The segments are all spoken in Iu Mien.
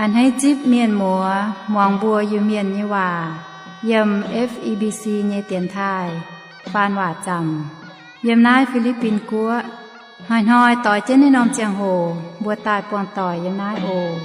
A'hneiv zipv mienh muoz muangx mbuo Iu-Mienh nyei waac yiem F E B C nyei dienx taaih faan waac zaamc yiem naaiv Fi^li^bin Guoqv. Hnoi-hnoi doix jienv naaiv norm ziangh hoc mbuo daaih buangh doic yiem naaiv oc.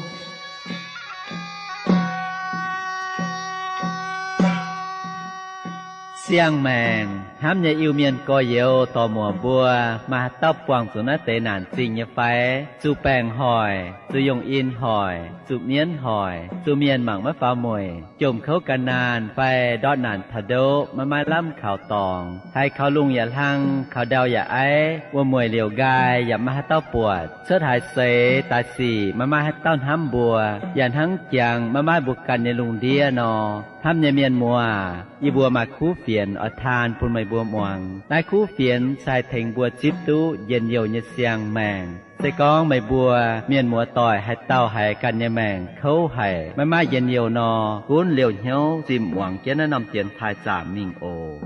Siang-maengc hnamv nyei Iu-Mienh gorx-youz dorc-muoc mbuo, maaih haaix dauh buangh zuqc naaiv deix naanc zingh nyei fai? Zuqc baengc hoic, zuqc yongh in hoic, zuqc mienv hoic, zuqc mienh mangc maiv faaux mueic, jomc kouv gan naanh fai ndortv naanc taux ndoqv maiv maaih lamh kaux dorngx, haiz kaux lungh yaac hlang, kaux ndau yaac aiv, wuom-mueic liouc nqaai yaac maiv maaih haaix dauh buatc, cuotv haaix seix daaih sic maiv maaih haaix dauh hnamv mbuo, yaac hnangv jangx maiv maaih mbuo ganh nyei lungh ndiev nor. Hnamv nyei mienh muoz, yie mbuo maaih kuv fienx oix taan bun meih mbuo muangx. Naaiv kuv fienx se haih tengx mbuo zipv duqv njien-youh nyei siang-maengc. Se gorngv meih mbuo mienh muoz doic haaix dauh haiz ganh nyei maengc kouv haic, maiv maaih njien-youh nor, gunv liouh hnyouv zimh muangx jienv naaiv norm dienx taaih zaamc mingh oc.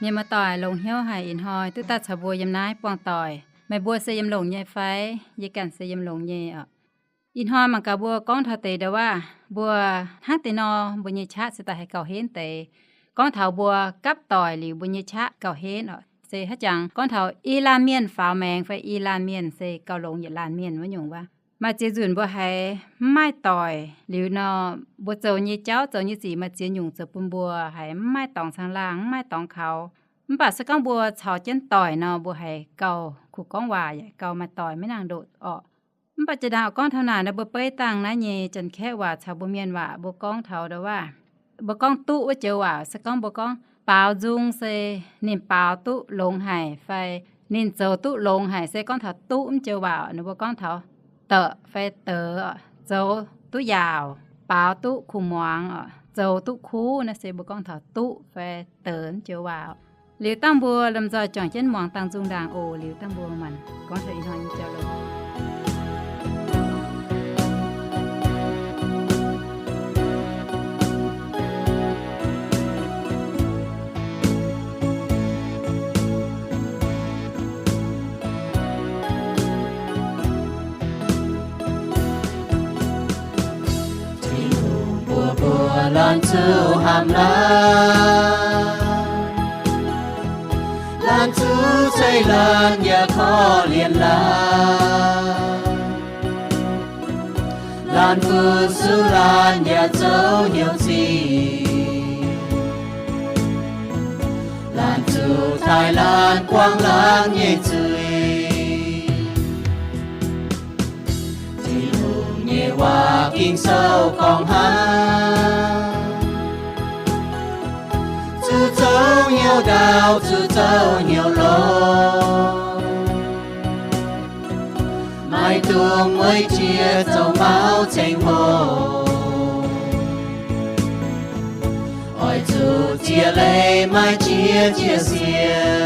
Mienh muoz-doic, longx hnyouv haic ih hnoi duqv daaih caux mbuo yiem naaiv buangh doic. Meih mbuo se yiem longx nyei fai? Yie ganh se yiem longx nyei oc. Ih hnoi mangc gaax mbuo gorngv taux deix ndau waac, mbuo hnangv deix nor mbuo nyei qaqv se daaih haih gauh henv deix. Gorngv taux mbuo gapv doic liuz mbuo nyei qaqv gauh henv oc. Se haaix jangx gorngv taux i laanh mienh faaux maengx fai i laanh mienh se gauh longx yietc laanh mienh wuov nyungc waac. Maaih ziex nzunc mbuo haiz mv maaih doic liuz nor, mbuo zoux nyei jauv zoux nyei sic maaih ziex nyungc zoux bun mbuo haiz mv maaih dorngx caangh laangh, mv maaih dorngx kaux. Mv baac se gorngv mbuo caux jienv doic nor, mbuo haiz gauh kuh gorngv waac yaac gauh maaih doic maiv nangc ndoqc orqc. Mv baac jiex ndaangc gorngv taux naaic nor, mbuo beiv dangh naaiv nyei Janx-Kaeqv waac caux mbuo mienh waac mbuo gorngv taux ndau waac. Mbuo gorngv duqv wuov joux waac se gorngv mbuo gorngv baaux nzung se ninh baaux duqv longx haic fai ninh zoux duqv longx haic, se gorngv taux duqv wuov joux waac nor mbuo gorngv taux deix fai deix, zoux duqv yaauc, baaux duqv kuv muangx, zoux duqv kuv, naaiv se mbuo gorngv taux duqv fai deix wuov joux waac. Liuz dangh mbuo lomh nzoih juangc jienv muangx dangh nzung ndaangc oc. Liuz dangh mbuo maanc gorngv taux ih hnoi nyei jauv-louc. Tin-Hungh mbuox mbuo laanh zuqc hnamv laanh, laanh zuqc ceix laanh yaac korv-lienh laanh, laanh fu-sux laanh yaac zoux hnyouv zingh, laanh zuqc taaih laanh buangh laanh nyei zuiz. Tin-Hungh nyei waac Ging-Sou gorngv hnangv, zuqc zoux hnyouv ndaauv, zuqc zoux hnyouv longx, maiv dungx mueiz jiex zoux mauv ceng-hlo. Oix zuqc ziex leiz maaih jiex ziex siec.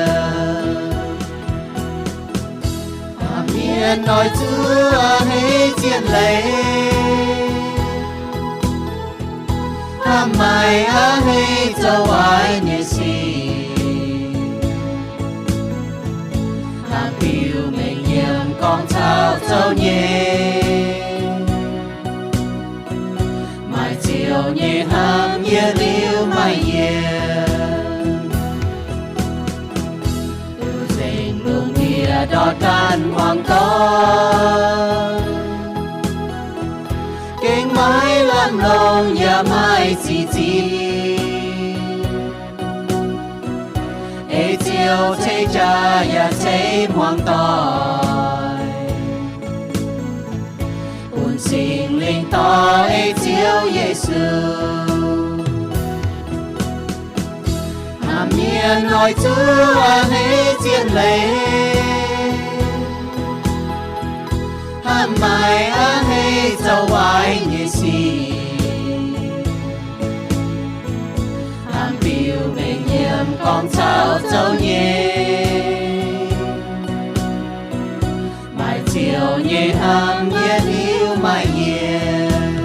Hnamv mienh oix zuqc a'hneiv ziex leiz, hnamv maaiz a'hneiv zoux waaic nyei sic. Hnamv biux mengh yiem gorngv caux zoux nyei, maaih ziouc nyei hnamv yietc liuz maaih yienc. Nzengc lungh ndiev ndortv daanh muangx doic, gengh maiv lamh longc yaac maaih ziqc zingh. Ei Ziouv ceix jaax yaac ceix muangx doic, bun Singx Lingh dorh ei Ziouv Yesu. Hnamv mienh oix zuqc a'hneiv ziex leiz, hnamv maaiz a'hneiv zoux waaic nyei sic. Hnamv biux mengh yiem gorngv caux zoux nyei, maaih ziouc nyei hnamv yietc liuz maaih yienc.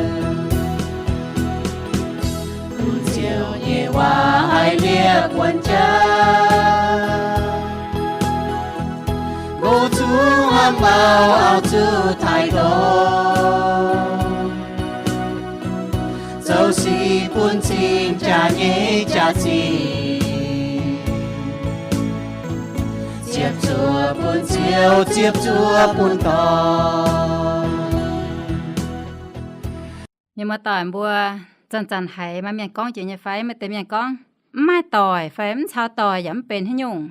wuonx jaax, goux zuqc hmuangv maux auv zuqc taaih nqorngv, zoux sic bun cing jaax nyei jaax-zinh, ziepc zuoqv bun Ziouv, ziepc zuoqv bun dorn. Mienh muoz-doic mbuo, zanc-zanc haiz maaih mienh gorngv jiex nyei fai? Maaih deix mienh gorngv, mv maaih doic fai mv caux doic yaac mv benx haaix nyungc.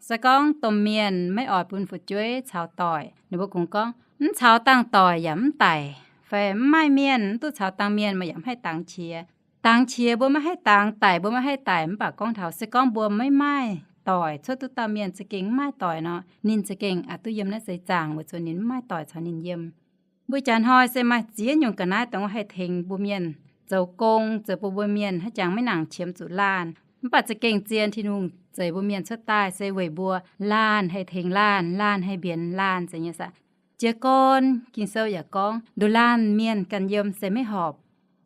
Se gorngv domh mienh maiv oix bun fu'jueiv caux doic, ninh mbuo kungx gorngv, mv caux dangh doic yaac mv daic, fai mv maaih mienh mv duqv caux dangh mienh, meih yaac mv haih dangx qiex. Dangx qiex mbuo maiv haih dangx, daic mbuo maiv haih daic, mv baac gorngv taux se gorngv mbuo maiv maaih doic, cuotv duqv dauh mienh za'gengh mv maaih doic nor, ninh za'gengh aqc duqv yiem naaiv seix zaangc weic zuqc ninh mv maaih doic caux ninh yiem. Mbuo jaax hnoi se maaih ziex nyungc ga'naaiv dongh haih tengx mbuo mienh zoux gong, zoux bun mbuo mienh haaix jangx maiv nangc qiemx zuqc laanh. Mv baac za'gengh zien Tin-Hungh zeix mbuo mienh cuotv daaih se weic mbuo laanh haih tengx laanh, laanh haih mbienx laanh, zeiz nyei saah. Jiez gorn Ging-Sou yaac gorngv, nduqc laanh mienh ganh yiem se maiv horpc.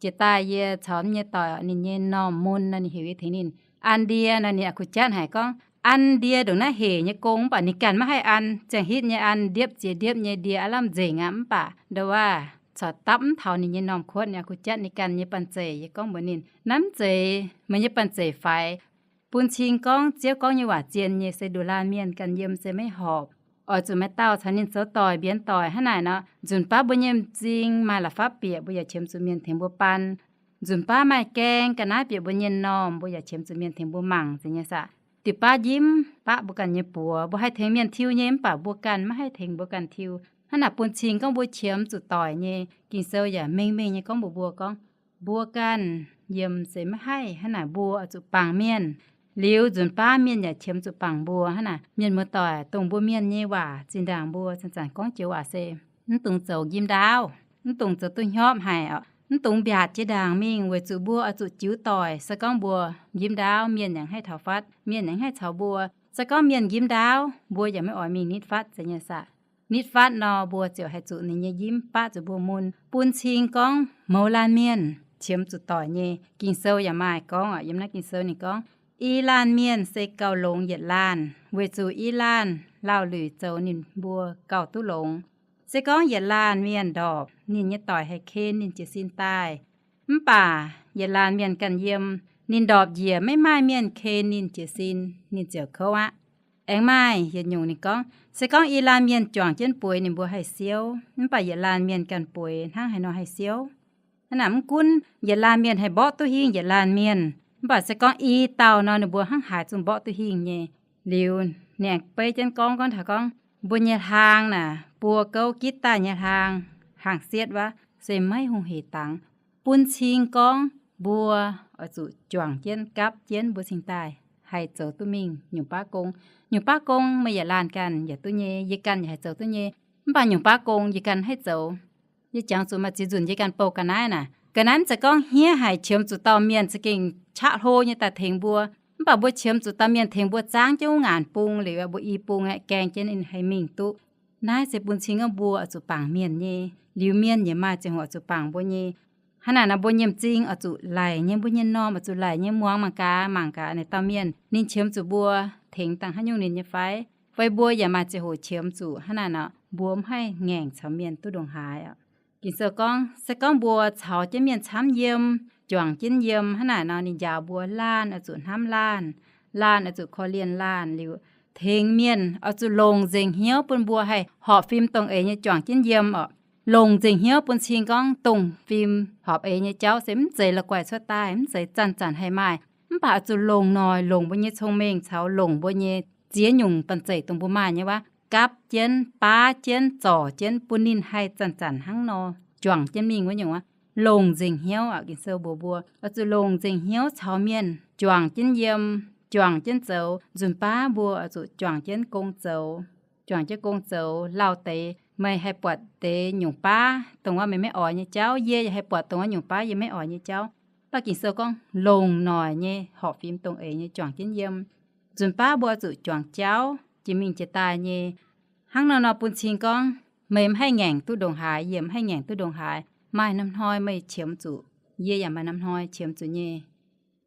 Jiex daaih yie caux m'nyei doic ninh nyei m'normh mun nor, ninh heuc yie tengx ninh an ndie nor, ninh aqc kuh jatv haic gorngv, an ndie ndongc naaiv hec nyei gong, mv baac ninh ganh maiv haih an, ziangh hitv nyei an, ndiepv ziex ndiepv nyei ndie aav lamh nzengc aqv, mv baac nduqc waac corc dapv mv taux ninh nyei m'normh kuotv, ninh aqc kuh jatv ninh ganh nyei banh zeic. Yie gorngv mbuox ninh, naaiv mv zeiz meih nyei banh zeic faix. Bun cing gorngv Ziouv gorngv nyei waac zien nyei se nduqc laanh mienh ganh yiem se maiv horpc. Oix zuqc maaih dauh caux ninh zoux doic mbienx doic. Hnangv naaic nor, nzunc baav mbuo nyei m'zing maaih la'fapv bieqc, mbuo yaac qiemx zuqc mienh tengx mbuo baan. Nzunc baav maaih gaeng ga'naaiv bieqc mbuo nyei m'normh, mbuo yaac qiemx zuqc mienh tengx mbuo mangc, zeiz nyei saah. Diuc baav njimv baqv mbuo ganh nyei buoz, mbuo haih tengx mienh tiuv nyei, mv baac mbuo ganh maiv haih tengx mbuo ganh tiuv. Hnangv naaic bun cing gorngv mbuo qiemx zuqc doic nyei. Ging-Sou yaac mengh mengh nyei gorngv mbuox mbuo gorngv, mbuo ganh yiem se maiv haih. Hnangv naaic mbuo oix zuqc bangc mienh. Liuz nzunc baav mienh yaac qiemx zuqc bangc mbuo. Hnangv naaic mienh muoz-doic, dongh mbuo mienh nyei waac zinh ndaangc mbuo zanc-zanc gorngv joux waac se, mv dungx zoux njimv ndaauv, mv dungx zoux duqv hnyorpv haic oc, mv dungx mbiaatc jiex ndaangc mingh, weic zuqc mbuo oix zuqc jiuv doic. Se gorngv mbuo njimv ndaauv, mienh yaac haih taux fatv, mienh yaac haih caux mbuo. Se gorngv mienh njimv ndaauv, mbuo yaac maiv oix mingh nitv fatv, zeiz nyei saah. Nitv fatv nor, mbuo ziouc haih zuqc ninh nyei njimv baqv zuqc mbuo mun. Bun cing gorngv mouz laanh mienh qiemx zuqc doic nyei. Ging-Sou yaac maaih gorngv oc, yiem naaiv Ging-Sou ninh gorngv, i laanh mienh se gauh longx yietc laanh, weic zuqc i laanh laauh luic zoux ninh mbuo gauh duqv longx. Se gorngv yietc laanh mienh ndorpc, ninh nyei doic haih ken ninh jiez sin daaih. Mv baac yietc laanh mienh ganh yiem, ninh ndorpc njiec maiv maaih mienh ken ninh jiez sin, ninh ziouc kouv aqv. Aengx maaih yietc nyungc ninh gorngv, se gorngv i laanh mienh juangc jienv bueix, ninh mbuo haih siouv, mv baac yietc laanh mienh ganh bueix hnangv haaix nor haih siouv. Hnangv naaic mv gunv yietc laanh mienh haih mborqv duqv hingh yietc laanh mienh, mv baac se gorngv i dauh nor, ninh mbuo hnangv haaix zungv mborqv duqv hingh nyei. Liuz ninh aengx beiv jienv gorngv, gorngv taux gorngv mbuo nyei hlaang naaic, buo gouv gitv daaih nyei hlaang, hlaang-sietv wuov, se maiv hungh hec dangx. Bun cing gorngv mbuo oix zuqc juangc jienv gapv jienv mbuo cingx daaih haih zoux duqv mingh nyungc baav gong. Nyungc baav gong meih yietc laanh ganh yaac duqv nyei, yie ganh yaac haih zoux duqv nyei. Mv baac nyungc baav gong yie ganh haih zoux. Yie jangx zuqc maaih ziex nzunc yie ganh bouh ga'naaiv naaic, ga'naaiv mv zeiz gorngv hniev haic qiemx zuqc dauh mienh za'gengh qaqv hlo nyei daaih tengx mbuo. Mv baac mbuo qiemx zuqc dauh mienh tengx mbuo zaangv jienv wuov ngaanc bung liuz, mbuo i bung aeqv, gaeng jienv ninh haih mingh duqv. Naaiv se bun cing gorngv mbuo oix zuqc bangc mienh nyei. Liuz mienh yaac maaih ziangh hoc oix zuqc bangc mbuo nyei. Hnangv naaic nor mbuo nyei m'zing oix zuqc laic nyei, mbuo nyei m'normh oix zuqc laic nyei, muangx mangc gaax, mangc gaax naaic dauh mienh ninh qiemx zuqc mbuo tengx dangh haaix nyungc ninh nyei fai? Fai mbuo yaac maaih ziangh hoc qiemx zuqc hnangv naaic nor, mbuo mv haih ngaengc caux mienh duqv ndongc haaix oc. Ging-Sou gorngv, se gorngv mbuo caux jienv mienh camv yiem, juangc jienv yiem hnangv naaic nor, ninh njaaux mbuo laanh oix zuqc hnamv laanh, laanh oix zuqc korv-lienh laanh liuz, tengx mienh oix zuqc longc nzengc hnyouv bun mbuo haih horpc fim dongh eix nyei juangc jienv yiem oc. Longc nzengc hnyouv bun cing gorngv dongh fim horpc eix nyei jauv se mv zeiz la'guaih cuotv daaih, mv zeiz zanc-zanc haih maaih. Mv baac oix zuqc longc noic, longc mbuo nyei cong-mengh caux longc mbuo nyei ziex nyungc banh zeic dongh mbuo maaih nyei wuov, gapv jienv, baav jienv, zorc jienv bun ninh haih zanc-zanc hnangv nor juangc jienv mingh wuov nyungc wuov. Longc nzengc hnyouv aqv. Ging-Sou mbuox mbuo oix zuqc longc nzengc hnyouv caux mienh juangc jienv yiem, juangc jienv zoux. Nzunc baav mbuo oix zuqc juangc jienv gong zoux. Juangc jienv gong zoux lauh deix, meih haih buatc deix nyungc baav dongh wuov meih maiv oix nyei jauv, yie yaac haih buatc dongh wuov nyungc baav yie maiv oix nyei jauv. Mv baac Ging-Sou gorngv longc noic nyei horpc fim dongh eix nyei juangc jienv yiem. Nzunc baav mbuo zuqc juangc jauv jiex mingh jiex daaih nyei. Hnangv nor nor bun cing gorngv meih mv haih ngaengc duqv ndongc haaix, yie mv haih ngaengc duqv ndongc haaix. Maaih norm hnoi meih qiemx zuqc, yie yaac maaih norm hnoi qiemx zuqc nyei.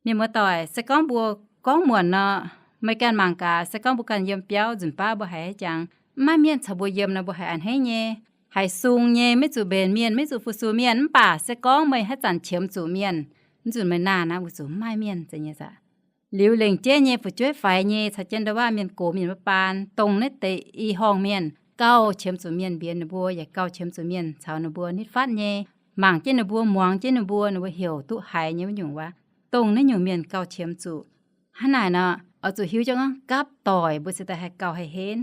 Mienh muoz-doic, se gorngv mbuo Gorngv muonc nor, meih ganh mangc gaax, se gorngv mbuo ganh yiem biauv nzunc baav mbuo haiz jangx, maiv maaih mienh caux mbuo yiem nor, mbuo haiz a'hneiv nyei, haiz sung nyei, maiv zuqc mbenc mienh, maiv zuqc fu-sux mienh. Mv baac se gorngv meih haaix zanc qiemx zuqc mienh, mv nzunc meih naanh aqv, weic zuqc maiv maaih mienh zeiz nyei aqv. Liuz lengc jeiv nyei fu'jueiv faix nyei caux jienv nda'waav mienh gox mienh maiv baan, dongh naaiv deix i horngh mienh gauh qiemx zuqc mienh mbienx ninh mbuo, yaac gauh qiemx zuqc mienh caux ninh mbuo nitv fatv nyei, mangc jienv ninh mbuo, muangx jienv ninh mbuo, ninh mbuo heuc duqv haiz nyei wuov nyungc waac. Dongh naaiv nyungc mienh gauh qiemx zuqc. Hnangv naaic nor, oix zuqc hiuv jienv gorngv gapv doic mbuo se daaih haih gauh haih henv.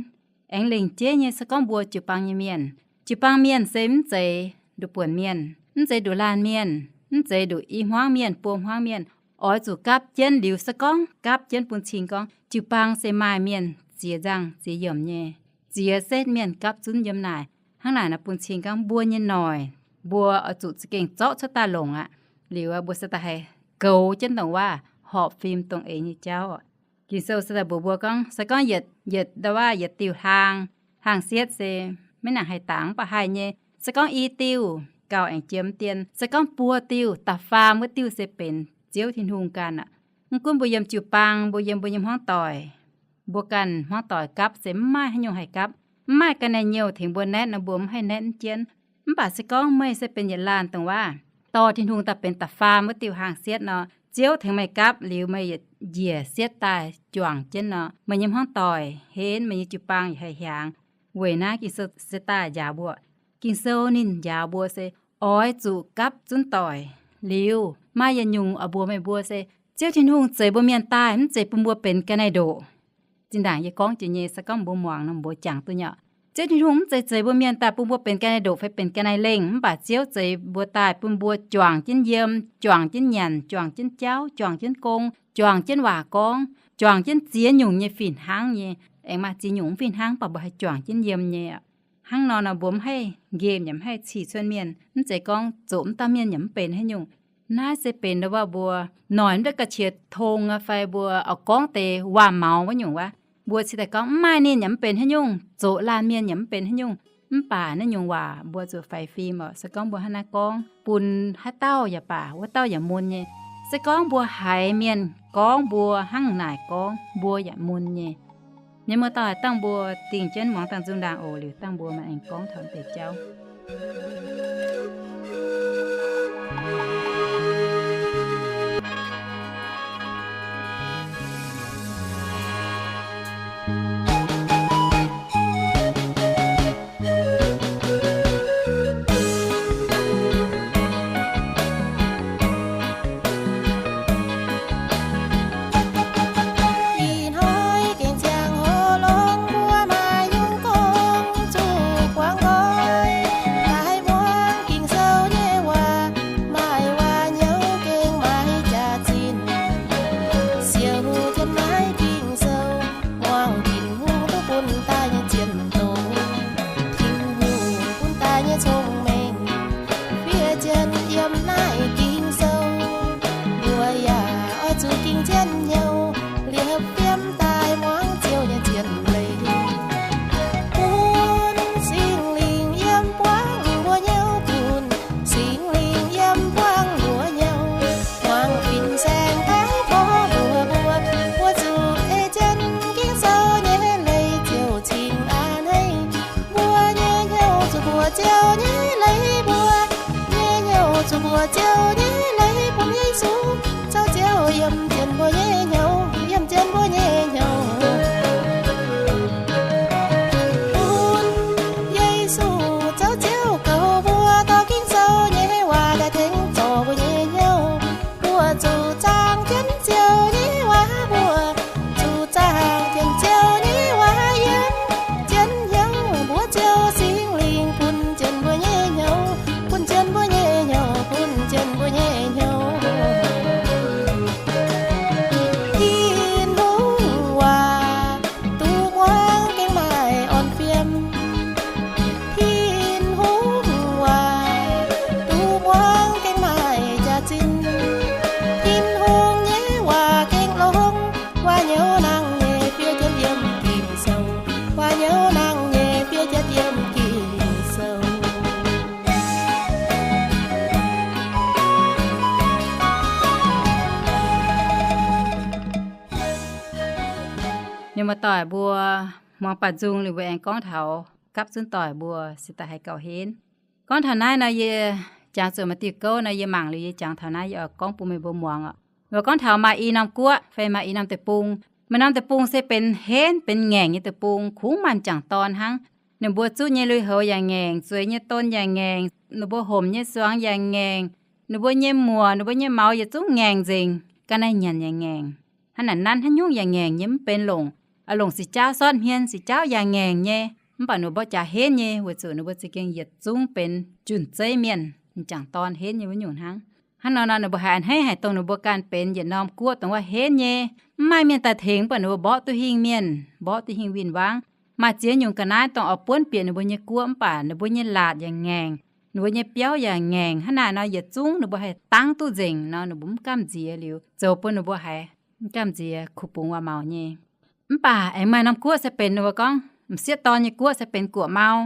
Aengx lengc jeiv nyei se gorngv mbuo jiu-baang nyei mienh, jiu-baang mienh se mv zeiz nduqc buonc mienh, mv zeiz nduqc laanh mienh, mv zeiz nduqc i hmuangv mienh, buo hmuangv mienh. Oix zuqc gapv jienv liuz se gorngv gapv jienv bun cing gorngv jiu-baang se maaih mienh ziex nzangh ziex yiemc nyei, ziex setv mienh gapv zunv yiem naaic. Hnangv naaic nor bun cing gorngv mbuo nyei noic, mbuo oix zuqc za'gengh zorqv cuotv daaih longc aqv. Liuz mbuo se daaih haih goux jienv dongh waac horpc fim dongh eix nyei jauv. Ging-Sou se daaih mbuox mbuo gorngv, se gorngv yietc, yietc nda'waav yietc diuh hlaang, hlaang-sietv se maiv nangc haih dangx, mv baac haih nyei. Se gorngv i diuh gauh aengx jiem dien, se gorngv buo diuh da'faam wuov diuh se benx Ziouv Tin-Hungh ganh aqv. Mv gunv mbuo yiem jiu-baang, mbuo yiem mbuo nyei hmuangv doic, mbuo ganh hmuangv doic gapv se mv maaih haaix nyungc haih gapv, mv maaih ga'naaiv-nyouh tengx mbuo naetv nor, mbuo mv haih naetv jienv. Mv baac se gorngv meih se benx yietc laanh dongh waac dorh Tin-Hungh daaih benx da'faam wuov diuh hlaang-sietv nor, Ziouv tengx meih gapv liuz, meih yietc njiec sietv daaih juangc jienv nor, meih nyei hmuangv doic henv, meih nyei jiu-baang yaac haih hiaangx. Weic naaiv Ging-Sou se daaih njaaux mbuo, Ging-Sou ninh njaaux mbuo se oix zuqc gapv zunv doic. Liuz maaih yietc nyungc oix mbuox meih mbuo se Ziouv Tin-Hungh zeix mbuo mienh daaih mv zeiz bun mbuo benx ga'naaiv-ndoqc. Zinh ndaangc yie gorngv jiex nyei, se gorngv mbuo muangx nor mbuo jangx duqv nyei. Ziouv Tin-Hungh mv zeiz zeix mbuo mienh daaih bun mbuo benx ga'naaiv-ndoqc fai benx ga'naaiv-lengh, mv baac Ziouv zeix mbuo daaih bun mbuo juangc jienv yiem, juangc jienv nyanc, juangc jienv jauv, juangc jienv gong, juangc jienv waac gorngv, juangc jienv ziex nyungc nyei fih hnangv nyei. Aengx maaih ziex nyungc mv fih hnangv, mv baac mbuo haih juangc jienv yiem nyei aqv. Hnangv nor nor mbuo mv haih nqemh yaac mv haih cih cuotv mienh, mv zeiz gorngv zoqc mv dauh mienh yaac mv benx haaix nyungc. Naaiv se benx ndau wuov mbuo noic mv duqv ga'qiex tong aqv fai mbuo oix gorngv deix waac-maux wuov nyungc wuov. Mbuo cingx daaih gorngv mv maaih ninh yaac mv benx haaix nyungc, zoqc laanh mienh yaac mv benx haaix nyungc. Mv baac naaiv nyungc waac mbuo zuqc faix fim oc. Se gorngv mbuo hnangv naaiv gorngv bun haaix dauh yaac baac, wuov dauh yaac mun nyei. Se gorngv mbuo haiz mienh gorngv mbuo hnangv naaic gorngv, mbuo yaac mun nyei. Mienh muoz-doic, dangh mbuo dingh jienv muangx dangh nzung ndaangc oc. Liuz dangh mbuo maaih aengx gorngv taux deix jauv. Ih hnoi gengh ziangh hoc longx mbuo maaih nyungc gong zuqc buangh nqoi. Daaih muangx Ging-Sou nyei waac, maaih waac-nyouv gengh maaih jaax-zinh. Siou jienv naaiv Ging-Sou, muangx Tin-Hungh duqv bun daaih nyei zien-doz, Tin-Hungh bun daaih nyei cong-mengh fiev jienv yiem naaiv Ging-Sou. Mbuo yaac oix zuqc ging jienv hnyouv liepc fiem daaih muangx Ziouv nyei zien leiz. Bun Singx Lingh yiem buangv mbuo hnyouv, bun Singx Lingh yiem buangv mbuo hnyouv, muangx fin-saeng taux gorngv mbuox mbuo, mbuo zuqc ei jienv Ging-Sou nyei leiz, Ziouv cingx a'hneiv mbuo nyei hnyouv, zuqc mbuox Ziouv nyei leiz, mbuo nyei hnyouv zuqc mbuox Ziouv nyei leiz, bun Yesu caux Ziouv yiem jienv mbuo nyei hnyouv. Mienh muoz-doic mbuo, muangx baaux nzung liuz mbuo aengx gorngv taux gapv zunv doic mbuo se daaih haih gauh henv. Gorngv taux naaiv nor, yie jangx zuqc maaih diuh gouv nor, yie mangc liuz yie jangx taux naaiv, yie oix gorngv bun meih mbuo muangx oc. Mbuo gorngv taux maaih i norm guoqv fai maaih i norm deic-bung. Maaih norm deic-bung se benx henv benx ngaengc nyei deic-bung, kungx maaih m'jangc dorn hnangv. Ninh mbuo zuqv nyei lui-houx yaac ngaengc, zueiz nyei don yaac ngaengc, ninh mbuo homc nyei suangx yaac ngaengc, ninh mbuo nyei muoc, ninh mbuo nyei maux yietc zungv ngaengc nzengc, ga'naaiv nyanc yaac ngaengc. Hnangv naaic nanv haaix nyungc yaac ngaengc nyei, mv benx longc. Longc sic jaauv sortv hmien, sic jaauv yaac ngaengc nyei. Mv baac ninh mbuo mborqv jaax henv nyei, weic zuqc ninh mbuo za'gengh yietc zungv benx junh zeiv mienh, m'jangc dorn henv nyei wuov nyungc hnangv. Hnangv nor nor, ninh mbuo haiz a'hneiv haic dongh ninh mbuo ganh benx yietc norm guoqv dongh wuov henv nyei, mv maaih mienh daaih tengx, mv baac ninh mbuo mborqv duqv hingh mienh, mborqv duqv hingh win-wangv. Maaih ziex nyungc ga'naaiv dongh oix buonv bieqc ninh mbuo nyei guoqv, mv baac ninh mbuo nyei laatc yaac ngaengc, ninh mbuo nyei biauv yaac ngaengc. Hnangv naaic nor, yietc zungv ninh mbuo haih dangv duqv nzengc nor, ninh mbuo mv gamh nziex liuz, zoux bun ninh mbuo haiz mv gamh nziex, kuh bungx waac-maux nyei. Mv baac aengx maaih norm guoqv se benx ninh mbuo gorngv m'sieqv dorn nyei guoqv se benx guoqv-mau.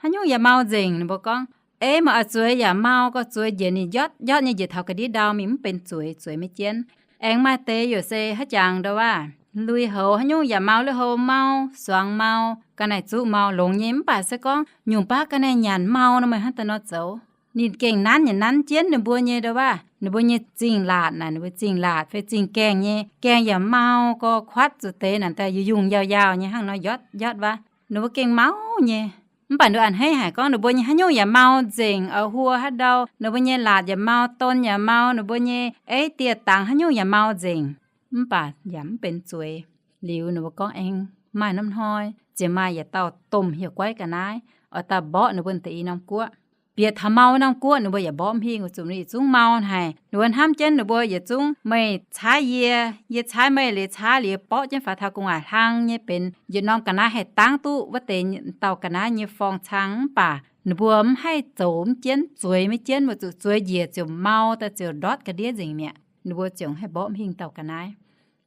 Haaix nyungc yaac mau nzengc. Ninh mbuo gorngv, ei, meih oix zueiz yaac mau, gorx zueiz njiec ninh njotv njotv nyei njiec taux ga'ndiev ndau mingh, mv benx zueiz, zueiz maiv jienv. Aengx maaih deix yaac se haaix jangx ndau waac, lui-houx haaix nyungc yaac mau, lui-houx mau, suangx mau, ga'naaiv zuqv mau, longx nyei. Mv baac se gorngv nyungc baav ga'naaiv nyanc mau nor, meih hnangv daaih nor zoux. Ninh gengh nanv yaac nanv jienv ninh mbuo nyei ndau waac, ninh mbuo nyei zingh laatc naaic, ninh mbuo zingh laatc fai zingh gaengh nyei, gaengh yaac mau, gorx kuatv zuqc deix naaic daaih yungh yungh yaauh yaauh nyei hnangv nor, njotv njotv waac, ninh mbuo gengh mau nyei. Mv baac ninh mbuo a'hneiv haic gorngv ninh mbuo nyei haaix nyungc yaac mau nzengc, oix huo haaix ndau, ninh mbuo nyei laatc yaac mau, don yaac mau, ninh mbuo nyei eiv dieh dangx haaix nyungc yaac mau nzengc. Mv baac yaac mv benx zueiz. Liuz ninh mbuo gorngv aengx maaih norm hnoi ziouc maaih yietc dauh domh hieh guaiv ga'naaiv oix daaih mborqv ninh mbuo deix i norm guoqv. Bieqc taux mau norm guoqv ninh mbuo yaac mborqv mv hingh, weic zuqc ninh yietc zungv mau haic. Ninh mbuo hnamv jienv ninh mbuo yietc zungv, meih caaiv yie, yie caaiv meih, liuz caaiv liuz borqv jienv faaux taux gu'nguaaic hlang nyei benx yietc norm ga'naaiv haih dangv duqv wuov deix dauh ga'naaiv nyei forng-cang. Mv baac ninh mbuo mv haih zoux mv jienv, zueiz maiv jienv, weic zuqc zueiz njiec ziouc mau daaih ziouc ndortv ga'ndiev nzengc mi'aqv. Ninh mbuo ziouc haih mborqv mv hingh dauh ga'naaiv.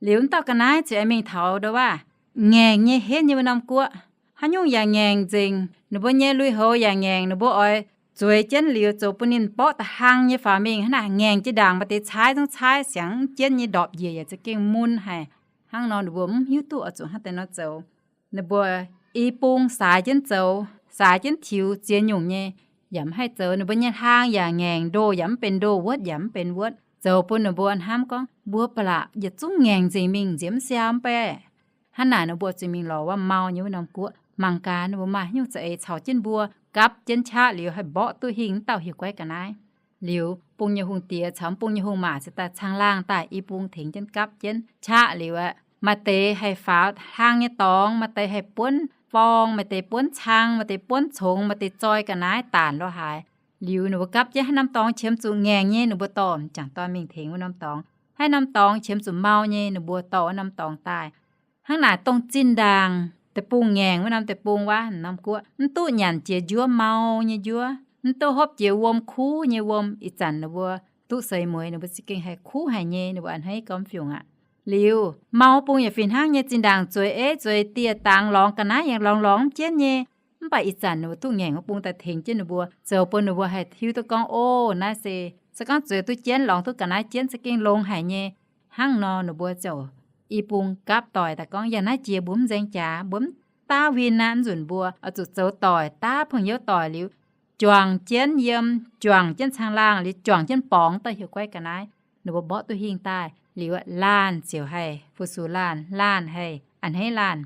Liuz wuov dauh ga'naaiv ziouc aengx mingh taux ndau waac ngaengc nyei, henv nyei wuov norm guoqv. Haaix nyungc yaac ngaengc nzengc. Ninh mbuo nyei lui-houx yaac ngaengc. Ninh mbuo oix zueiz jienv liuz zoux bun ninh mborqv da'hlang nyei faaux mingh. Hnangv naaic ngaengc jiex ndaangc, maaih deix caaiv zungv caaiv siangx jienv nyei, ndorpc njiec yaac za'gengh mun haic. Hnangv nor ninh mbuo mv hiuv duqv oix zuqc hnangv deix nor zoux. Ninh mbuo i bung saaix jienv zoux, saaix jienv tiux ziex nyungc nyei, yaac mv haih zoux. Ninh mbuo nyei hlaang yaac ngaengc, ndoh yaac mv benx ndoh, wuotv yaac mv benx wuotv, zoux bun ninh mbuo hnamv gorngv mbuo ba'laqc yietc zungv ngaengc nzengc mingh, nziex mv siaau mv baeqv. Hnangv naaic ninh mbuo zuqc mingh lorz wuov mau nyei wuov norm guoqv. Mangc gaax ninh mbuo maaih haaix nyungc za'eix caux jienv mbuo gapv jienv qaqv liuz haih mborqv duqv hingh wuov dauh hieh guaiv ga'naaiv. Liuz bung nyei hungh diex caux bung nyei hungh maac ziouc daaih caangh laangh daaih i bung tengx jienv gapv jienv qaqv liuz aqv, maaih deix haih faaux hlaang nyei dorngx, maaih deix haih buonv forng, maaih deix buonv cang, maaih deix buonv congx, maaih deix zoi ga'naaiv daanc lo haaix. Liuz ninh mbuo gapv jienv haaix norm dorngx qiemx zuqc ngaengc nyei, ninh mbuo dorh m'jangc dorn mingh tengx wuov norm dorngx. Haaix norm dorngx qiemx zuqc mau nyei, ninh mbuo dorh wuov norm dorngx daaih. Hnangv naaic dongh zinh ndaangc deic-bung ngaengc wuov norm deic-bung wuov norm guoqv mv duqv nyanc jiex njuov mau nyei njuov, mv duqv hopv jiex wuom kuv nyei wuom. Ih zanc ninh mbuo duqv seix mueiz, ninh mbuo za'gengh haih kuv haic nyei, ninh mbuo a'hneiv gormx fiungc aqv. Liuz mau bung yaac fih hnangv nyei, zinh ndaangc zueiz eiv zueiz dieh dangx, lorngx ga'naaiv yaac lorngx lorngx mv jienv nyei. Mv baac ih zanc ninh mbuo duqv ngaengc wuov bung daaih tengx jienv ninh mbuo, zoux bun ninh mbuo haih hiuv duqv gorngv, o, naaiv se, se gorngv zueiz duqv jienv, lorngx duqv ga'naaiv jienv za'gengh longx haic nyei. Hnangv nor ninh mbuo ziouc i bung gapv doic daaih gorngv, yangh naaiv jiex mbuo mv nzaeng jaax, mbuo mv daav win aqv. Mv nzunc mbuo oix zuqc zoux doic, daav pengh youv doic liuz, juangc jienv yiem, juangc jienv caangh laangh liuz, juangc jienv borngz dauh hieh guaiv ga'naaiv. Ninh mbuo mborqv duqv hingh daaih liuz, laanh ziouc haih fu-sux laanh, laanh haih a'hneiv laanh.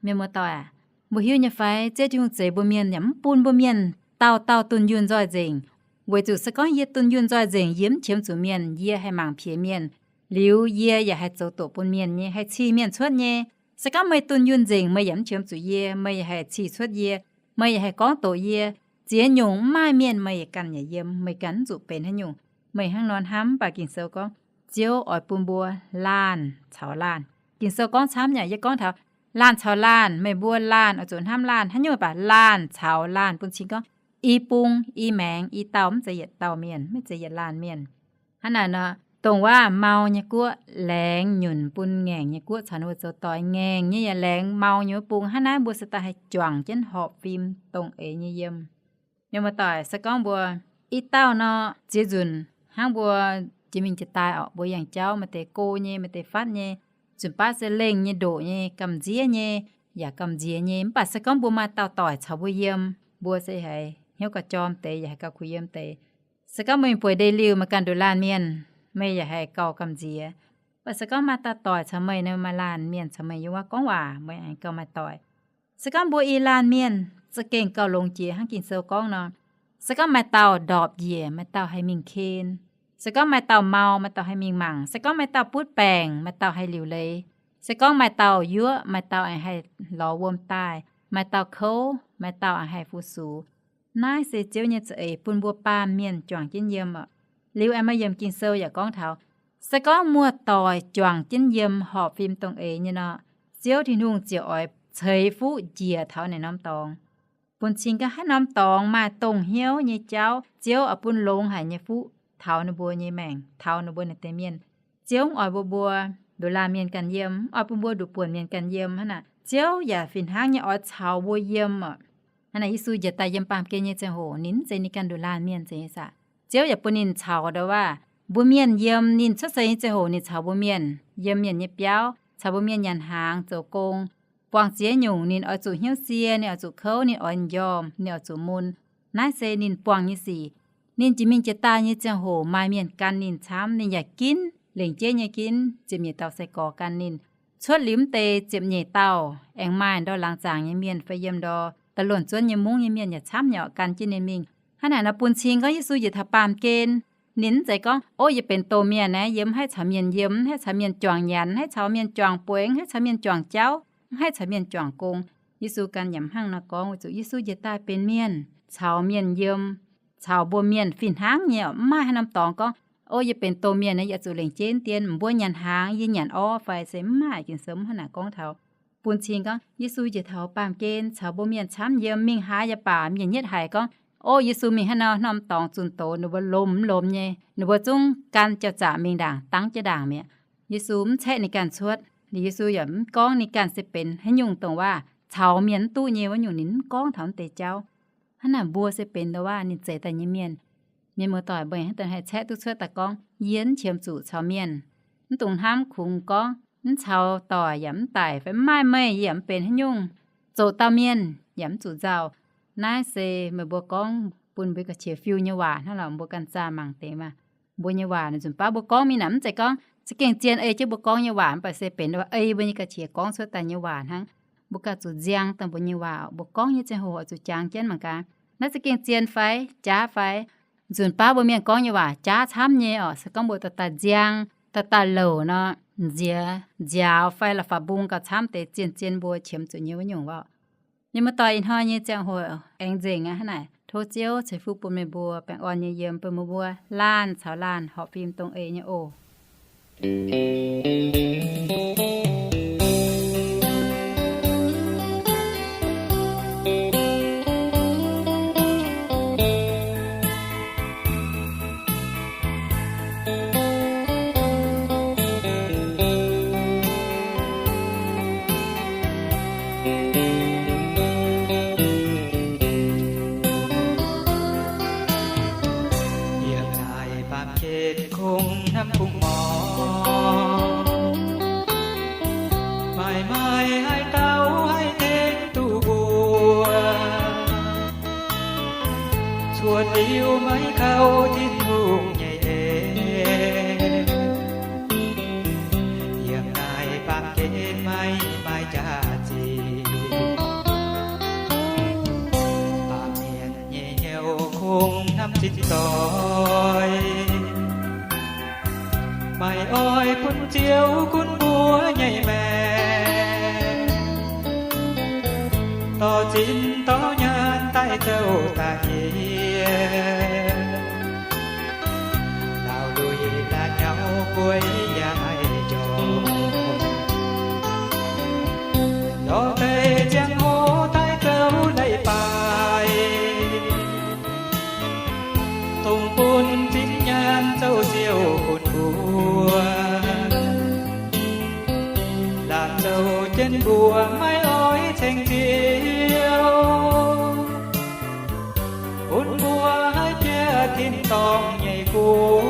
Mienh muoz-doic aac, mbuo hiuv nyei fai, Ziouv Tin-Hungh zeix mbuo mienh yaac mv bun mbuo mienh dauh dauh dunh yunh nzoih nzengc. Weic zuqc se gorngv yie dunh yunh nzoih nzengc, yie mv qiemx zuqc mienh, yie haih mangc piex mienh, liuz yie yaac haih zoux doqc bun mienh nyei, haih cih mienh cuotv nyei. Se gorngv meih dunh yunh nzengc, meih yaac mv qiemx zuqc yie, meih yaac haih cih cuotv yie, meih yaac haih gorngv doqc yie. Ziex nyungc mv maaih mienh meih yaac ganh yaac yiem, meih ganh mv zuqc benx haaix nyungc. Meih hnangv nor hnamv, mv baac Ging-Sou gorngv Ziouv oix bun mbuo laanh caux laanh. Ging-Sou gorngv camv nyei, yie gorngv taux laanh caux laanh, meih mbuo laanh oix zuqc hnamv laanh. Haaix nyungc baac laanh caux laanh bun cing gorngv i bung, i maengx, i dauh, mv zeiz yietc dauh mienh, mv zeiz yietc laanh mienh. Hnangv naaic nor, dongh waac mau nyei guoqv laengz nyunc bun ngaengc nyei guoqv caux ninh mbuo zoux doic. Ngaengc nyei yaac laengz mau nyei wuov bung. Hnangv naaiv mbuo se daaih haih juangc jienv horpc fim dongh eix nyei yiem. Mienh muoz-doic, se gorngv mbuo i dauh nor, ziex nzunc hnangv mbuo jiex mingh jiex daaih orqc, mbuo yangh jauv maaih deix go nyei, maaih deix fatv nyei. Nzunc baav se lengh nyei, ndoqc nyei, gamh nziev nyei, yaac gamh nziex nyei. Mv baac se gorngv mbuo maaih dauh doic caux mbuo yiem, mbuo se haiz hnyouv gauh jorm deix, yaac haiz gauh kuh yiem deix. Se gorngv meih bueix ndeic-liuh, meih ganh nduqc laanh mienh, meih yaac haiz gauh gamh nziex. Mv baac se gorngv maaih dauh doic caux meih, meih maaih laanh mienh caux meih yiem wuov gorngv waac, meih aengx gauh maaih doic. Se gorngv mbuo i laanh mienh za'gengh gauh longx jiex hnangv Ging-Sou gorngv nor, se gorngv maaih dauh ndorpc njiec, maaih dauh haih mingh ken. Se gorngv maaih dauh mau, maaih dauh haih mingh mangc. Se gorngv maaih dauh butv baengc, maaih dauh haih liuc leiz. Se gorngv maaih dauh yuoqv, maaih dauh aengx haih lorz wuom daaih, maaih dauh kouv, maaih dauh aengx haih fu-sux. Naaiv se Ziouv nyei za'eix bun mbuo baamh mienh juangc jienv yiem oc. Liuz aengx maaih yiemc Ging-Sou yaac gorngv taux, se gorngv muoz-doic juangc jienv yiem horpc fim dongh eix nyei nor, Ziouv Tin-Hungh ziouc oix ceix fuqv njiec taux naaiv norm dorngx. Bun cing gorngv haaix norm dorngx maaih dongh hnyouv nyei jauv, Ziouv oix bun longx haic nyei fuqv taux ninh mbuo nyei maengc, taux ninh mbuo naaiv deix mienh. Ziouv mv oix mbuo mbuo nduqc laanh mienh ganh yiem, mv oix bun mbuo nduqc buonc mienh ganh yiem hnangv naaic. Ziouv yaac fih hnangv nyei oix caux mbuo yiem oc. Hnangv naaic Yesu njiec daaih yiem baamh gen nyei ziangh hoc, ninh mv zeiz ninh ganh nduqc laanh mienh, zeiz nyei saah? Ziouv yaac bun ninh caux ndau waac mbuo mienh yiem. Ninh cuotv seix nyei ziangh hoc ninh caux mbuo mienh yiem mienh nyei biauv, caux mbuo mienh nyanc hnaangx zoux gong. Buangh ziex nyungc ninh oix zuqc hnyouv sie, ninh oix zuqc kouv, ninh oix m'njormh, ninh oix zuqc mun. Naaiv se ninh buangh nyei sic. Ninh jiex mingh jiex daaih nyei ziangh hoc maaih mienh gan ninh camv, ninh yaac ginv lengc jeiv nyei ginv ziepc nyeic dauh sai-gorx gan ninh. Cuotv liuz mv deix ziepc nyeic dauh aengx maaih ndortv laangz zaangc nyei mienh fai yiem ndortv da'luonx zuonv nyei mungv nyei mienh yaac camv nyei oc gan jienv ninh mingh. Hnangv naaic nor bun cing gorngv Yesu njiec taux baamh gen, ninh mv zeiz gorngv, Ov, yie benx doh mienh naaiv, yie mv haih caux mienh yiem, mv haih caux mienh juangc nyanc, mv haih caux mienh juangc bueix, mv haih caux mienh juangc jauv, mv haih caux mienh juangc gong. Yesu ganh yaac mv hnangv nor gorngv. Weic zuqc Yesu njiec daaih benx mienh, caux mienh yiem, caux mbuo mienh fih hnangv nyei oc. Mv maaih haaix norm dorngx gorngv, Ov, yie benx doh mienh naaiv, yie zuqc lengc jeiv dien, mbuo nyanc hnaangx yie nyanc orv fai, se mv maaih. Ging-Sou mv hnangv naaic gorngv taux. Bun cing gorngv Yesu njiec taux baamh gen caux mbuo mienh camv yiem. Mingh haaix yaac baac mienh nyetv haic gorngv, Ov, Yesu mingh haaix nor, norm dorngx zunh doz, ninh mbuo lomh mv lomh nyei, ninh mbuo zungv gan jauv-zaqc mingh ndaangc, dangv jienv ndaangc mi'aqv. Yesu mv caeqv ninh ganh cuotv. Liuz Yesu yaac mv gorngv ninh ganh se benx haaix nyungc dongh waac, caux mienh mv duqv nyei wuov nyungc ninh mv gorngv taux mv deix jauv. Hnangv naaic mbuo se benx ndau waac ninh zeix daaih nyei mienh. Mienh muoz-doic, meih hnangv deix haih caeqv duqv cuotv daaih gorngv, Yie mv qiemx zuqc caux mienh, mv dungx hnamv kungx gorngv mv caux doic yaac mv daic fai mv maaih meih yaac mv benx haaix nyungc, zoux dauh mienh yaac mv zuqc nzauh. Naaiv se meih mbuo gorngv bun mbuo ga'qiex fiu nyei waac hnangv lorqc. Mbuo ganh zaah mangc deix maah. Mbuo nyei waac nzunc baav mbuo gorngv mingh naaic mv zeiz gorngv za'gengh zien ei jienv mbuo gorngv nyei waac, mv baac se benx ei mbuo nyei ga'qiex gorngv cuotv daaih nyei waac hnangv. Mbuo ganh zuqc nziang daaih mbuo nyei waac. Mbuo gorngv nyei ziangh hoc zuqc jangx jienv mangc gaax, naaiv za'gengh zien fai jaav fai. Nzunc baav mbuo mienh gorngv nyei waac jaav camv nyei oc. Se gorngv mbuo daaih daaih nziang, daaih daaih louc nor, nziex nziaaux fai la'fapc mbung gauh camv deix zien-zien mbuo qiemx zuqc nyei wuov nyungc oc. Mienh muoz-doic, ih hnoi nyei ziangh hoc aengx nzengc aqv. Hnangv naaic tov Ziouv ceix fuqv bun meih mbuo baengh orn nyei yiem, bun meih mbuo laanh caux laanh horpc fim dongh eix nyei oc. Yiem naaic baamh gen kungx hnamv kungx mor, maaih maaih haaix dauh haih tengx duqv mbuo, cuotv liuz maiv kaux Tin-Hungh nyei en. Yiem naaic baamh gen maiv maaih jaax-zinh, baamh mienh nyei hnyouv kungx hnamv zinh doic, maiv oix bun Ziouv gunv mbuo nyei maengc, dorh zinh dorh nyaanh daaih zouv daaih yie, laauh lui laauh nyauv bueix yaac maiv njormh, lorz deix ziangh hoc daaih zouv leiz-baaix, dongh bun zinh nyaanh zouv Ziouv bun mbuo, laanh zouv jienv mbuo maiv oix ceng Ziouv, bun mbuo haih bieqc tin-dorngh nyei guoqv.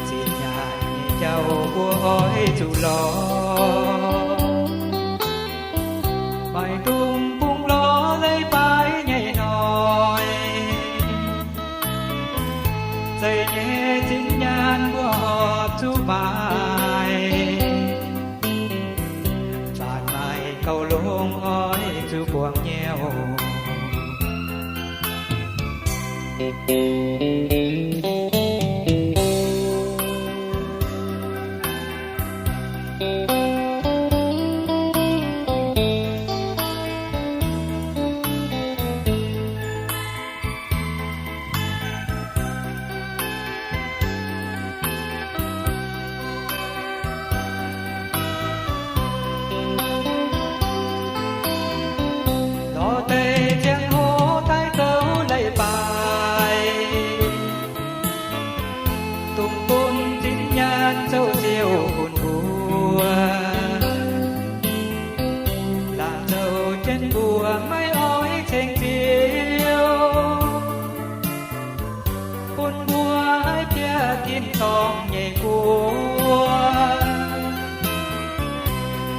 Zinh nyaanh nyei jauv mbuo oix zuqc lorz. Maaih dungz bungx lorz leiz-baaix nyei hnoi, zeiz nyei zinh nyaanh mbuo horpc zuqc maaic. Faatv maaih gauh longx oix zuqc buangh nyei oc. Lorz deix ziangh hoc daaih zoux leiz-baaix, dungx bun zinh nyaanh zoux ziouc bun mbuo. Laangz zoux jienv mbuo maiv oix ceng Ziouv, bun mbuo haih piatv tin-dorngh nyei guoqv.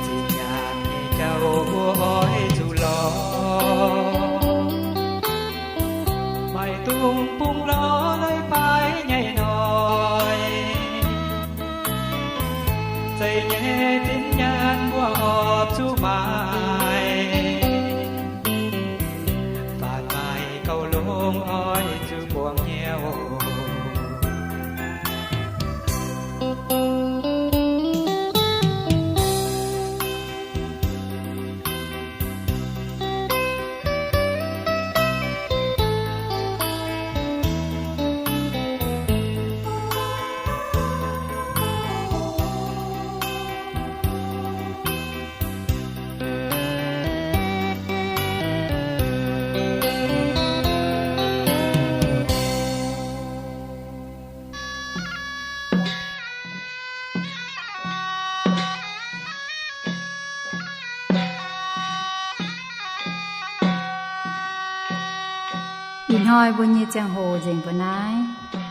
Zinh nyaanh nyei jauv mbuo oix zuqc lorz. Maaih dungz bungx lorz leiz-baaix nyei hnoi, zeiz nyei zinh nyaanh mbuo horpc zuqc maaic. Faatv maaih gauh longx oix zuqc buangh nyei oc. Ih hnoi mbuo nyei ziangh hoc nzengc mbuo naaiv.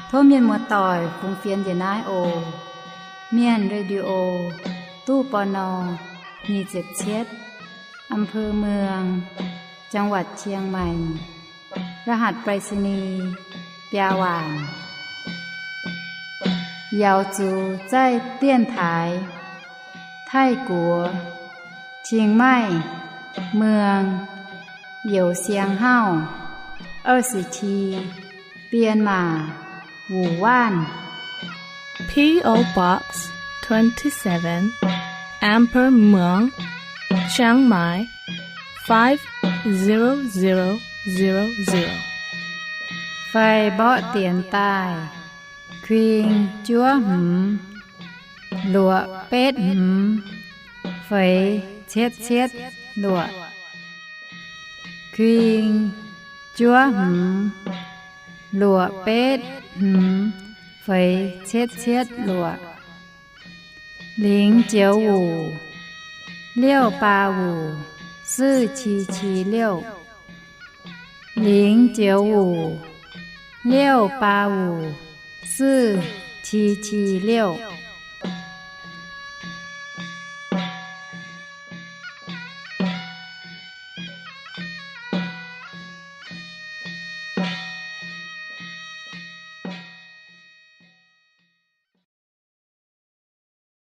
Tov mienh muoz-doic fungx fienx njiec naaiv oc. Mienh Radio, ตู้ ปณ. nyic ziepc cietv, อำเภอเมือง จังหวัดเชียงใหม่ รหัสไปรษณีย์ biaa waanc. Yaux zuqc zaih dienx taaix Taiv-Guoqv, Chiang Mai, เมือง Youz Siang Hauv, 二十七, Bienh Maac, Wuoc Waanv. P O Box twenty-seven, Amber Muang, Chiang Mai, five zero zero zero zero. Fai mborqv dienx daaih, kuing juov hmz, luoqc betv hmz, feix cietv cietv luoqc. Kuing juov hmz, luoqc betv hmz, feix cietv cietv luoqc. Lingx joux wuc, liouh baa wuc, suv qi qi liouh. Lingx joux wuc, liouh baa wuc, suv qi qi liouh.